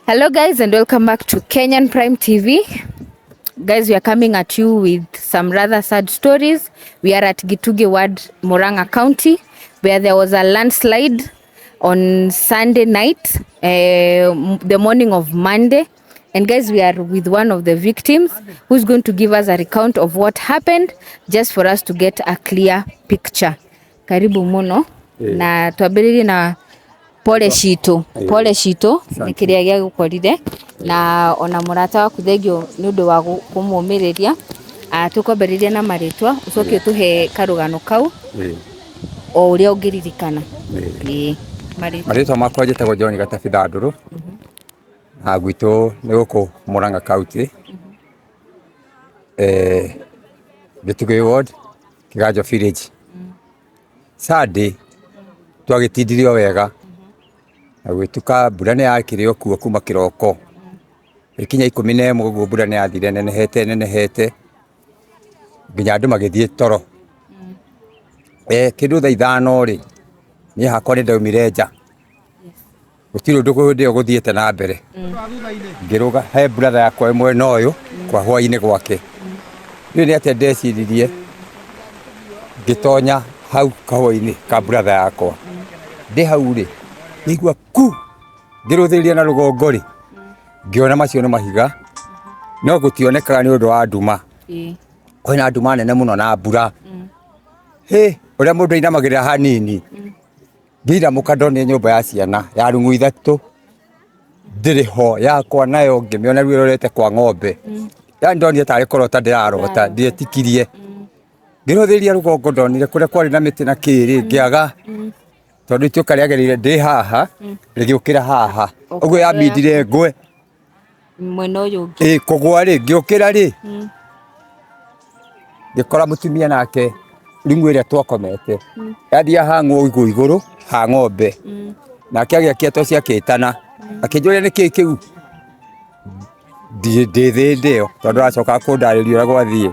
Hello guys and welcome back to Kenyan Prime TV. Guys, we are coming at you with some rather sad stories. We are at Gitugi Ward, Murang'a County, where there was a landslide on Sunday night, the morning of Monday. And guys, we are with one of the victims who's going to give us a recount of what happened just for us to get a clear picture. Karibu muno na twambĩrĩrie na pole citũ, pole citũ nĩ kĩrĩa gĩagũkorire na ona mũrata waku thengio nĩ ũndũ wa kũmũmĩrĩria. Tũkwambĩrĩria na marĩtwa, ũcoke ũtũhe karũgano kau o ũrĩa ũngĩririkana. Ĩĩ, marĩtwa. Marĩtwa makwa njĩtagwo John Gatabi Thandũrũ na gwitũ nĩ gũkũ Murang'a County, Gĩtugĩ Ward, Kĩganjo Village. Sunday twagĩtindirio wega na gwĩtuka mbura nĩ yakĩrĩ o kuo kuma kĩroko, ĩkinya 11 ũguo mbura nĩ yathire nenehete nenehete nginya andũ magĩthiĩ toro. Kĩndũ thaa 5 rĩ, niĩ hakwa nĩ ndaumire nja, gũtirĩ ũndũ hĩndĩ ĩyo gũthiĩte na mbere. Ngĩrũga he brother yakwa mwena ũyũ kwa hwainĩ gwake. Rĩu nĩ atĩa ndeciririe ngĩtonya hau kahũa-inĩ ka brother yakwa. Ndĩ hau rĩ, ngĩigua ku ngĩrũthĩrĩria na rũgongo rĩ, ngĩona macio nĩ mahiga no gũtionekaga nĩ ũndũ wa nduma. Kwĩna nduma nene mũno na mbura. Hĩ, ũrĩa mũndũ ainamagĩrĩra hanini, ngĩinamũka ndonire nyũmba ya ciana ya rumu 3 ndĩrĩ ho, yakwa nayo ngĩmĩona rĩu ĩrorete kwa ng'ombe. Yani ndonire tarĩ kũrota ndĩrarota, ndietikirie. Ngĩrũthĩrĩria rũgongo ndonire kũrĩa kwarĩ na mĩtĩ na kĩrĩ ngĩaga, tondũ ituĩka rĩagereire ndĩ haha rĩgĩũkĩra haha, ũguo yambindire ngwe mwena ũyũ ũngĩ. Ĩ kũgwa rĩ, ngĩũkĩra rĩ, ngĩkora mũtumia nake rumu ĩrĩa twakomete yathia ha ng'ũigũ igũrũ ha ng'ombe, nake agĩakia toci akĩtana akĩnjũria nĩkĩĩ kĩu. Ndĩ thĩ ĩyo tondũ aracoka kũndarĩria ũrĩa gwathiĩ.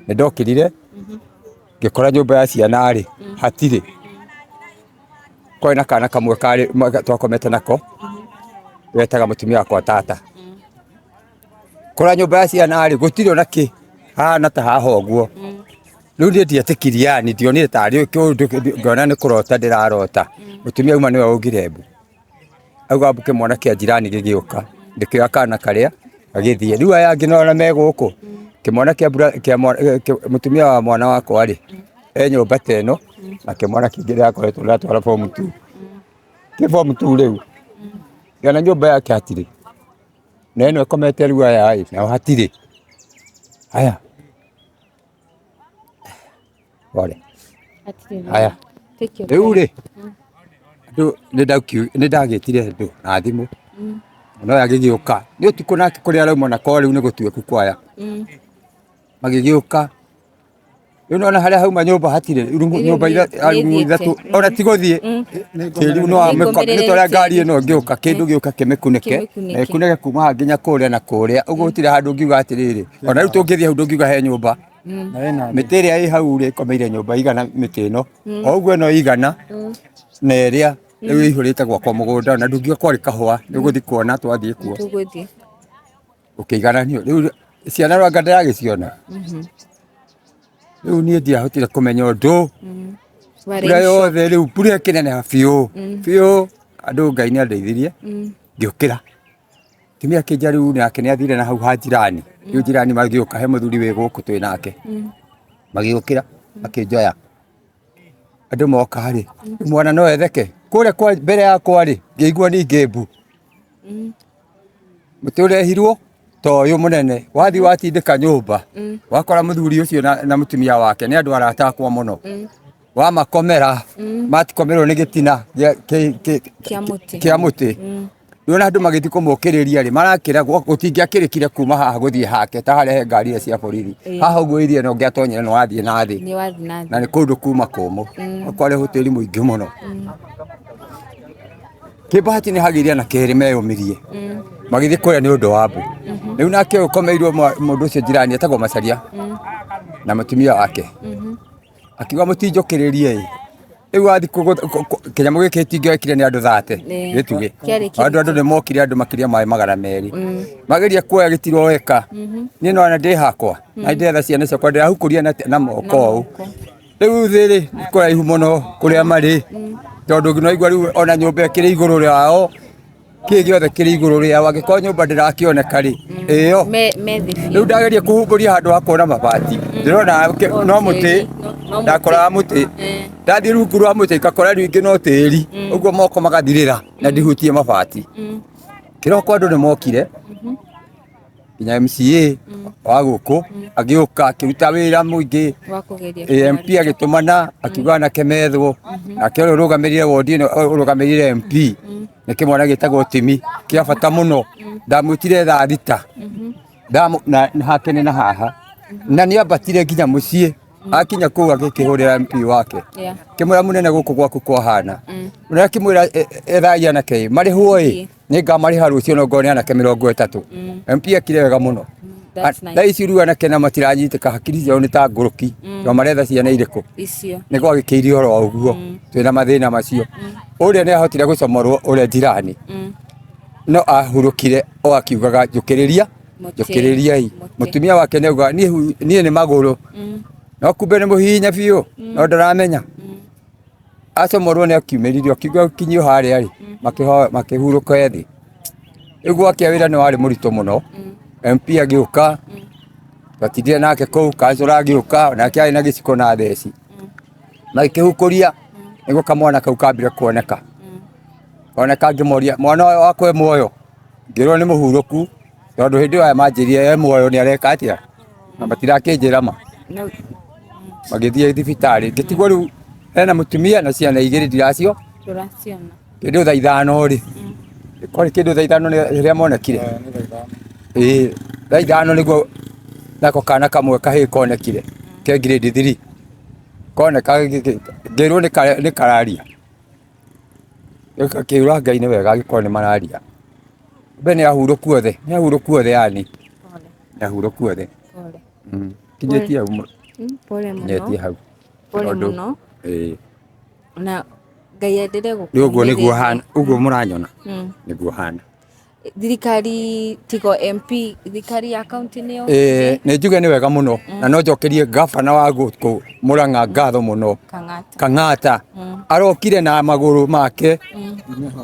Nĩ ndokĩrire ngĩkora nyũmba ya ciana rĩ hatirĩ, kwarĩ na kana kamwe karĩ twakomete nako wetaga mũtumia wakwa tata. Kũrora nyũmba ya ciana rĩ gũtirĩ ona kĩ hahana ta haha ũguo. Rĩu niĩ ndietĩkirie, yani ndionire tarĩ kĩũndũ, ngĩona nĩ kũrota ndĩrarota. Mũtumia auma nĩwe waugire mbu, auga mbu kĩmwana kĩa jirani gĩgĩũka gĩkĩoya kana karĩa gagĩthiĩ. Rĩu aya angĩ nona me gũkũ, kĩmwana kĩa mbura kĩa mũtumia wa mwana wakwa rĩ e nyũmba ta ĩno, na kĩmwana kĩngĩ ndĩrakoretwo ndĩratwara form 2, kĩ form 2 rĩu, ngĩona nyũmba yake hatirĩ, na ĩno ĩkomete rĩu aya ĩ nao hatirĩ. Haya pole. Haya rĩu rĩ, andũ nĩ ndagĩtire andũ na thimũ, no agĩgĩũka nĩ ũtukũ nake kũrĩa arauma na korwo rĩu nĩ gũtuĩku kwaya, magĩgĩũka. Rĩu nona harĩa hauma nyũmba hatirĩ nyũmba rumu 3 ona ti gũthiĩ tĩri no nĩ torĩa ngari ĩno ĩngĩũka kĩndũ gĩũka kĩmĩkunĩke na ĩkunĩke kuma haha nginya kũrĩa na kũrĩa ũguo, gũtirĩ handũ ũngiuga atĩrĩrĩ, ona rĩu tũngĩthiĩ hau ndũngiuga he nyũmba. Mĩtĩ ĩrĩa ĩ hau rĩ ĩkomeire nyũmba igana, mĩtĩ ĩno o ũguo ĩno igana na ĩrĩa rĩu ĩihũrĩte gwakwa mũgũnda, na ndũngiuga kwarĩ kahũa, nĩ ũgũthiĩ kuona twathiĩ kuo ũkĩigananio. Rĩu ciana rwanga ndĩragĩciona rĩu niĩ ndiahotire kũmenya ũndũ mbura yothe, rĩu mbura ĩkĩneneha biũ biũ, andũ Ngai nĩ andeithirie ngĩũkĩra. Mũtumia akĩnjĩra rĩu nake nĩ athire na hau ha jirani, rĩu jirani magĩũka, he mũthuri wĩ gũkũ twĩ nake, magĩũkĩra makĩnjoya. Andũ moka rĩ, mwana no etheke kũrĩa kwa mbere yakwa rĩ, ngĩigua ningĩ mbu, mũtĩ ũrehirwo ta ũyũ mũnene wathiĩ watindĩka nyũmba wakora mũthuri ũcio na mũtumia wake nĩ andũ arata akwa mũno, wamakomera matikomerwo nĩ gĩtina kĩa mũtĩ. Rĩu ona andũ magĩthiĩ kũmũkĩrĩria rĩ, marakĩra gũtingĩakĩrĩkire kuma haha gũthiĩ hake ta harĩa he ngari iria cia borithi haha ũguo iria no ũngĩatonyire no wathiĩ na thĩ, na nĩ kũndũ kuma kũmũ kwarĩ hoteli mũingĩ mũno. Kĩbahati nĩ hagĩire na kerĩ meyũmirie magĩthiĩ kũrĩa nĩ ũndũ wa mbu. Rĩu nake ũkomeirwo mũndũ ũcio jirani etagwo Macharia na mũtumia wake akiuga mũtinjũkĩrĩrie ĩ. Rĩu wathiĩ kĩnyamũ gĩkĩ gĩtingĩoekire nĩ andũ 30. Ĩĩ. Gĩtugĩ. Kĩarĩ kĩritũ. Andũ nĩ mokire, andũ makĩria maĩ 200 mageria kuoya gĩtiroeka. Niĩ no ona ndĩ hakwa na ndĩretha ciana ciakwa, ndĩrahukũria na moko ũũ. Moko. Rĩu thĩ rĩ nĩ kũraihu mũno kũrĩa marĩ, tondũ no igua rĩu ona nyũmba ĩkĩrĩ igũrũ rĩao, kĩ gĩothe kĩrĩ igũrũ rĩao, angĩkorwo nyũmba ndĩrakĩoneka rĩ ĩyo. Me thĩ biũ. Rĩu ndageria kũhumbũria handũ ha kuona mabati, ndĩrona no mũtĩ. No mũtĩ. Ndakoraga mũtĩ. Ndathiĩ rungu rwa mũtĩ ngakora rĩu ingĩ no tĩri ũguo, moko magathirĩra na ndihutie mabati. Kĩroko andũ nĩ mokire, nginya MCA wa gũkũ agĩũka akĩruta wĩra mũingĩ. Wa kũgeria. MP agĩtũmana akiuga anake methwo, nake ũrĩa ũrũgamĩrĩire wondi ĩno, ũrũgamĩrĩire MP, nĩ kĩmwana gĩtagwo Timi kĩa bata mũno. Ndamwĩtire thaa 6 na hake nĩ na haha, na nĩ ambatire nginya mũciĩ. Akinya kũu agĩkĩhũrĩra MP wake, kĩmwĩra, "Mũnene, gũkũ gwaku kwahana." Mũnene akĩmwĩra, "Ethai anake marĩhwo ĩ, nĩ ngamarĩha rũciũ, no ngorwo nĩ anake 30." MP akire wega mũno. That's nice. Thaa ici rĩu anake na matiranyitĩka, hakiri ciao nĩ ta ngũrũki, no maretha ciana irĩkũ. Icio. Nĩ gwagĩkĩire oro ũguo twĩna mathĩna macio. Ũrĩa nĩ ahotire gũcomorwo, ũrĩa njirani no ahurũkire o akiugaga, "Njũkĩrĩria." Mũtĩ. "Njũkĩrĩriai." Mũtĩ. Mũtumia wake nĩ augaga, "Niĩ nĩ magũrũ." No kumbe nĩ mũhihinye biũ, no ndaramenya. Acomorwo nĩ akiumĩririo, akiuga kinyio harĩa rĩ, makĩhurũka ethĩ. Rĩu gwake wĩra nĩ warĩ mũritũ mũno. MP agĩũka, twatindire nake kũu, kancũra agĩũka nake arĩ na gĩciko na theci, magĩkĩhukũria nĩguo kamwana kau kambire kuoneka. Koneka ngĩmoria, "Mwana ũyũ wakwa e muoyo?" Ngĩrwo nĩ mũhurũku, tondũ hĩndĩ ĩyo aya manjĩrire e muoyo nĩ areka atĩa, na matirakĩnjĩra ma. No. Magĩthiĩ thibitarĩ, ngĩtigwo rĩu hena mũtumia na ciana igĩrĩ ndiracio. Tũraciona. Kĩndũ thaa 5 rĩ, kwarĩ kĩndũ thaa 5 nĩ rĩrĩa monekire. Ĩĩ, thaa 5 nĩguo nako kana kamwe kahĩĩ konekire ke grade 3, koneka ngĩrwo nĩ kararia, gakĩũra Ngai nĩ wega angĩkorwo nĩ mararia. Mbe nĩ ahurũku othe, nĩ ahurũku othe, yani. Pole. Nĩ ahurũku othe. Pole. Kinyĩtie hau. Pole mũno. Kinyĩtie hau. Pole Tondũ- mũno. Ĩĩ. Na Ngai endelee Rĩu ũguo nĩguo gũkũũmĩrĩria. hana, ũguo mũranyona nĩguo hana. Thirikari tigo MP, thirikari ya kaunti nĩyo. Ĩĩ, nĩ njuge nĩ wega mũno, na no njokerie gabana wa gũkũ Murang'a ngatho mũno. Kang'ata. Kang'ata arokire na magũrũ make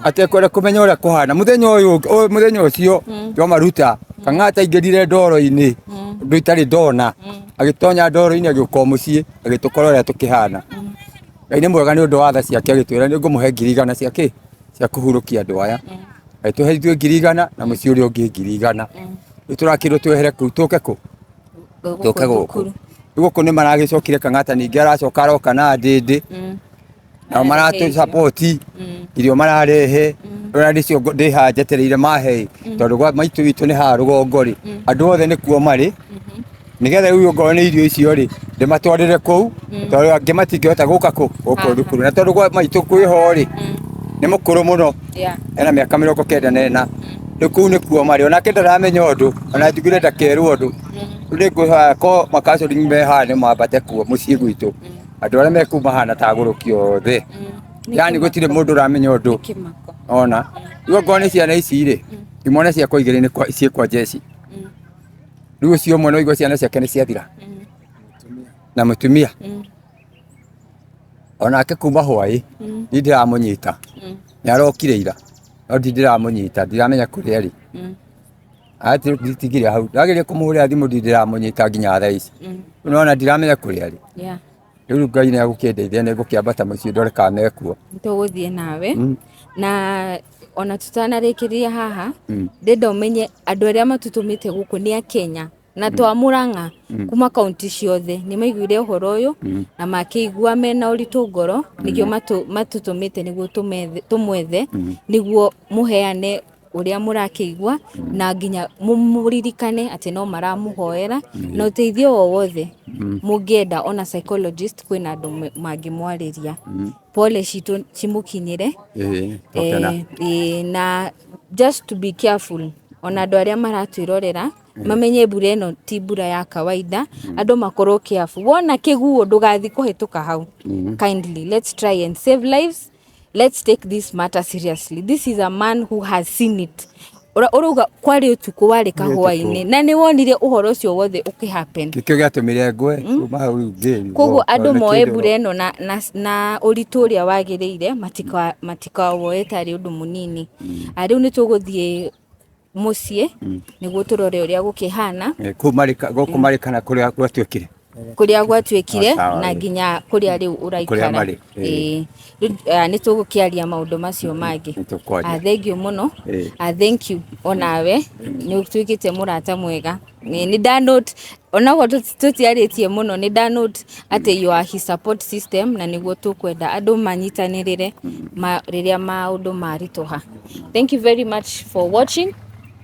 atekwenda kũmenya ũrĩa kũhana. Mũthenya ũyũ mũthenya ũcio twamaruta, Kang'ata aingĩrire ndoro-inĩ, ũndũ itarĩ ndona, agĩtonya ndoro-inĩ, agĩũka o mũciĩ, agĩtũkora ũrĩa tũkĩhana. Ngai nĩ mwega nĩ ũndũ wa tha ciake, agĩtwĩra, "Nĩ ngũmũhe 100,000 cia kĩ cia kũhurũkia andũ aya." Agĩtũhe ithuĩ 100,000 na mũciĩ ũrĩa ũngĩ 100,000. Rĩu tũrakĩrwo twehere kũu, tũke kũ tũke gũkũ. Rĩu gũkũ nĩ maragĩcokire Kang'ata, ningĩ aracoka aroka na ndĩndĩ, nao maratũ support, irio mararehe, ona nĩcio ndĩ haha njetereire mahe, tondũ gwa maitũ witũ nĩ haha rũgongo rĩ, andũ othe nĩkuo marĩ, nĩgetha rĩu ongorwo nĩ irio icio rĩ, ndĩmatwarĩre kũu, tondũ angĩ matingĩhota gũka kũ gũkũ thukuru, na tondũ gwa maitũ kwĩho rĩ, nĩ mũkũrũ mũno. Ena mĩaka 94. Rĩu kũu nĩkuo marĩ, onake ndaramenya ũndũ, ona njugire ndakerwo ũndũ. Rĩu nĩngwĩhoya ko makacũri me haha nĩ mambate kuo mũciĩ gwitũ, andũ arĩa me kũu mahana ta agũrũki othe, yani gũtirĩ mũndũ ũramenya ũndũ. Kĩmako. Ona rĩu ongorwo nĩ ciana ici rĩ, imwana ciakwa igĩrĩ nĩ ciĩ kwa jeshi. Rĩu ũcio ũmwe no igua ciana ciake nĩ ciathira na mũtumia onake kuma hwaĩ ndi ndĩramũnyita. Nĩ arokire ira, no ndi ndĩramũnyita, ndiramenya kũrĩa arĩ. Ati nditigire hau, ndageria kũmũhũrĩra thimũ, ndi ndĩramũnyita nginya thaa ici. Nona ndiramenya kũrĩa arĩ. Rĩu Ngai nĩ agũkĩndeithia, nĩ ngũkĩambata mũciĩ ndore kana mekuo. Tũgũthiĩ nawe, na ona tũtanarĩkĩria haha, ndĩrenda ũmenye andũ arĩa matũtũmĩte gũkũ nĩ a Kenya na to a Murang'a, kuma kaunti ciothe nĩ maiguire ũhoro ũyũ na makĩigua mena ũritũ ngoro, nĩkĩo matũtũmĩte nĩguo tũmwethe, nĩguo mũheane ũrĩa mũrakĩigua, na nginya mũririkane atĩ no maramũhoera na ũteithio o wothe mũngĩenda, ona psychologist, kwĩna andũ mangĩmwarĩria. Pole citũ cimũkinyĩre. Ĩĩ, twakena. Na just to be careful, ona andũ arĩa maratwĩrorera. Mamenye mbura ĩno ti mbura ya kawaida. Andũ makorwo careful. Wona kĩguũ ndũgathi kũhĩtũka hau. Kindly, let's try and save lives. Let's take this matter seriously. This is a man who has seen it. Ũrauga kwarĩ ũtukũ, warĩ kahũa-inĩ, na nĩ wonire ũhoro ũcio wothe ũkĩhappen. Kĩkĩo gĩatũmire ngwe kuma hau rĩu ngĩrigwo. Koguo andũ Tondũ moe nĩ mbura ĩno na ũritũ ũrĩa wagĩrĩire, matikawoe tarĩ ũndũ mũnini. Rĩu nĩ tũgũthiĩ mũciĩ nĩguo tũrore ũrĩa gũkĩhana. Kũu marĩ gũkũ marĩ kana kũrĩa gwatuĩkire. Kũrĩa gwatuĩkire. Ah, sawa, na ĩ. Nginya kũrĩa rĩu ũraikara. Kũrĩa marĩ, ĩ. Ĩ. Rĩu, nĩ tũgũkĩaria maũndũ macio mangĩ. Nĩ tũkwaria. Thank you mũno. Ĩ. Thank you onawe, nĩ ũtuĩkĩte mũrata mwega. Nĩ nda note onaguo tũtiarĩtie mũno, nĩ nda note atĩ you are his support system, na nĩguo tũkwenda andũ manyitanĩrĩre rĩrĩa maũndũ maritũha. Thank you very much for watching.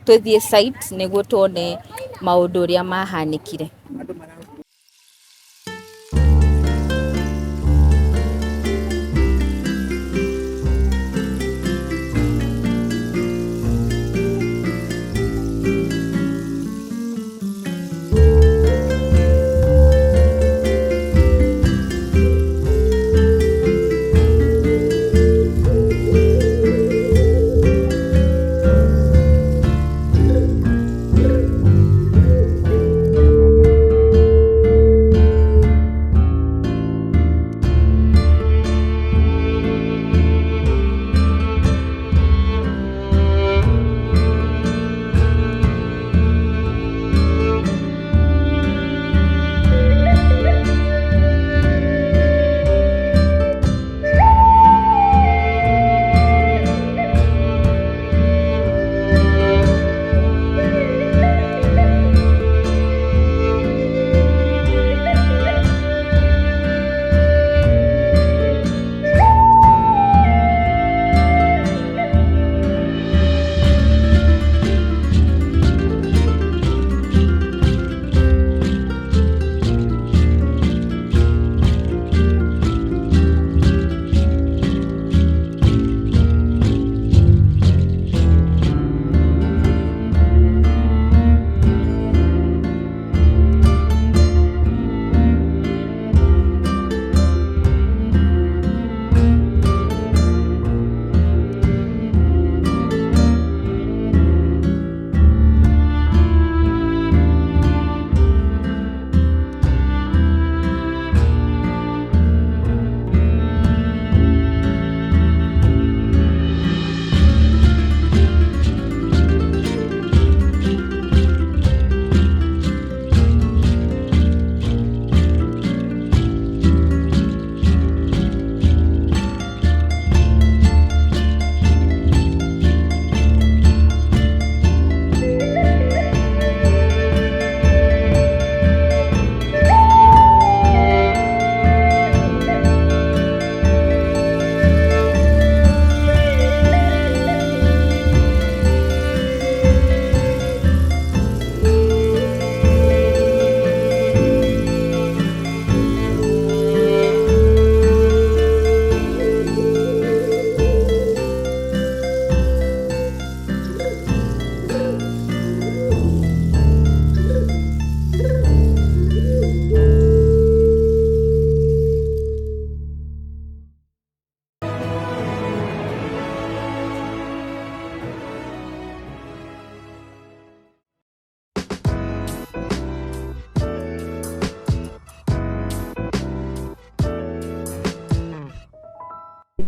Tũthiĩ site nĩguo tuone maũndũ ũrĩa mahanĩkire.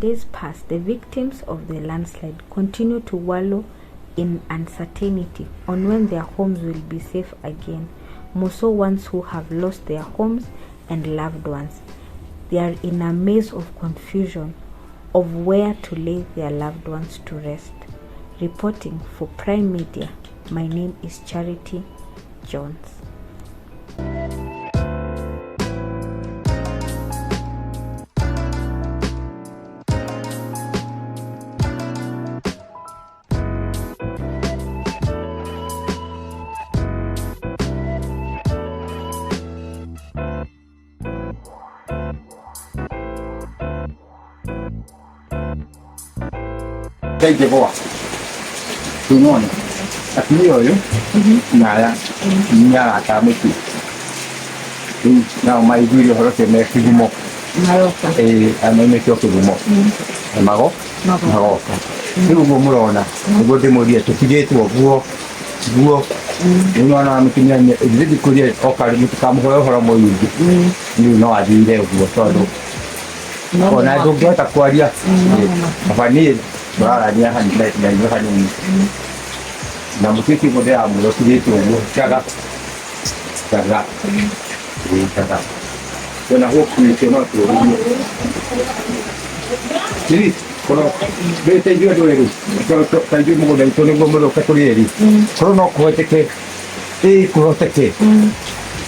Days pass, the victims of the landslide continue to wallow in uncertainty on when their homes will be safe again. More so ones who have lost their homes and loved ones. They are in a maze of confusion of where to lay their loved ones to rest. Reporting for Prime Media, my name is Charity Jones. Ingĩgwa rĩu nĩwona. Atumia ũyũ na aya nĩ arata a mũciĩ. Rĩu nao maiguire ũhoro ũcio me kĩgumo. Maroka. Ĩĩ, maumĩte o kĩgumo. Mago Magoka. Magoka. Rĩu ũguo mũrona nĩguo ndĩmũrie tũtigĩtwo nguo nguo. Rĩu nĩwona wa mũtumia ithuĩ ndikũria oka mũtikamũhoe ũhoro mũingĩ. Rĩu no athire ũguo tondũ ona ndũngĩhota kwaria. Baba niĩ tũrarania na inyuĩ hanini. Na mũtuĩke ũguo ndĩramwĩra ũtigĩtwo ũguo njaga njaga. Ĩĩ, njaga. Ona gũkuĩte no tũrĩrie. Kiri, korwo ndĩte ithuĩ andũ erĩ, ta ithuĩ mũgũnda witũ nĩguo mũthũke tũrĩ erĩ. Korwo no kũhoteke, ĩĩ kũhoteke.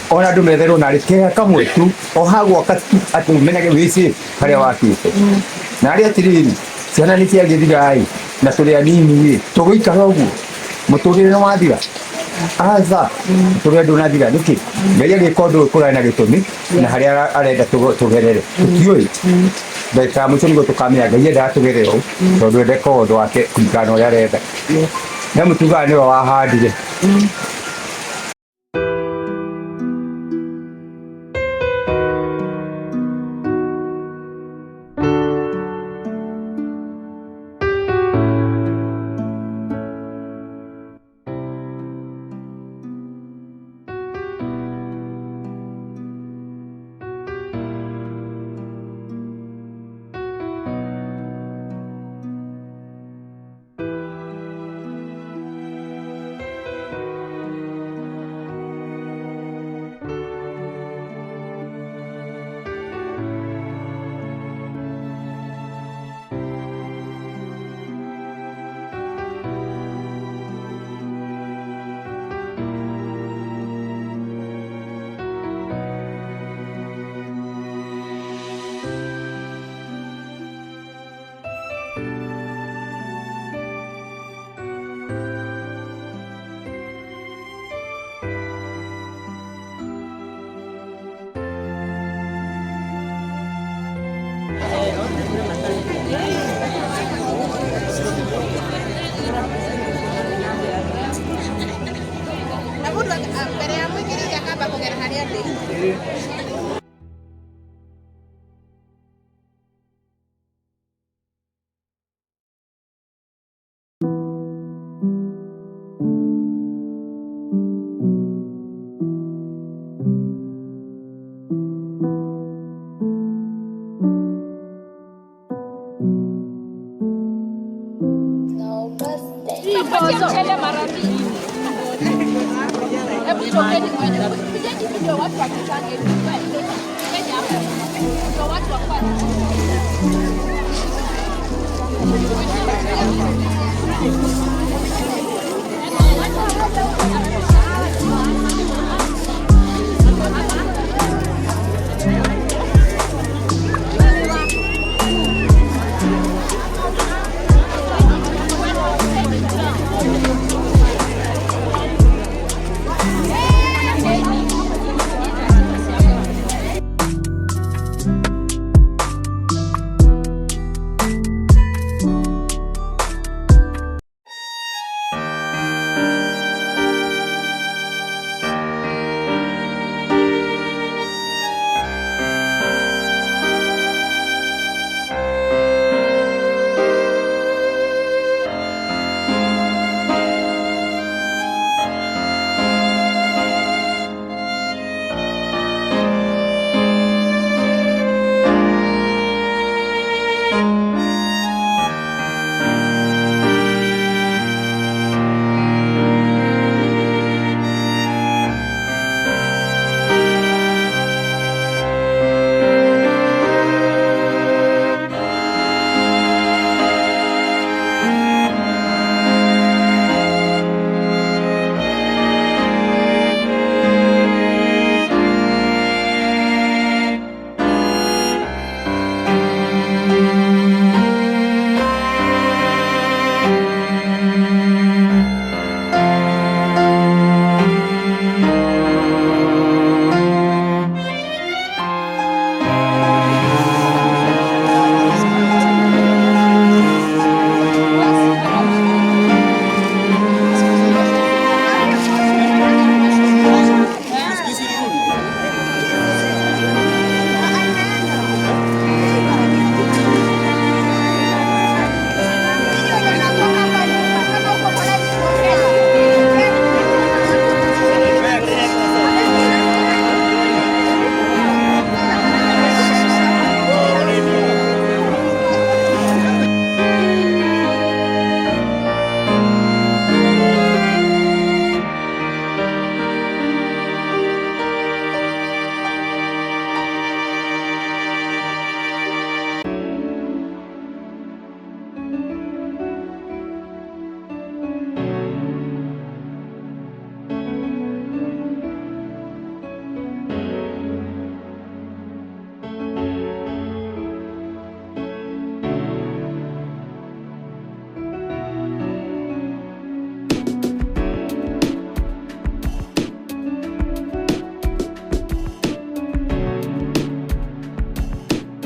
Ona andũ metherwo narĩ kea kamwe tu, o hagwaka tu atĩ ũmenyage wĩ safe harĩa wakĩte. Na harĩa atĩrĩrĩ, ciana nĩ ciagĩthira ĩ, na tũrĩ anini ĩ, tũgũikara ũguo, mũtũrĩre nĩ wathira. Aca, mũtũrĩre ndũnathira nĩkĩ? Ngai agĩka ũndũ ũyũ kũrarĩ na gĩtũmi, na harĩa arenda tũgerere. Tũtiũĩ. Ndagĩka ya mũico nĩguo tũkamenya Ngai endaga tũgerere ũũ, tondũ endeka ũndũ wake kũringana na ũrĩa arenda. Na mũtugaga nĩwe wahandire. Na mũndũ mbere ya mũingĩrĩire akamba kũgera harĩa ndĩ.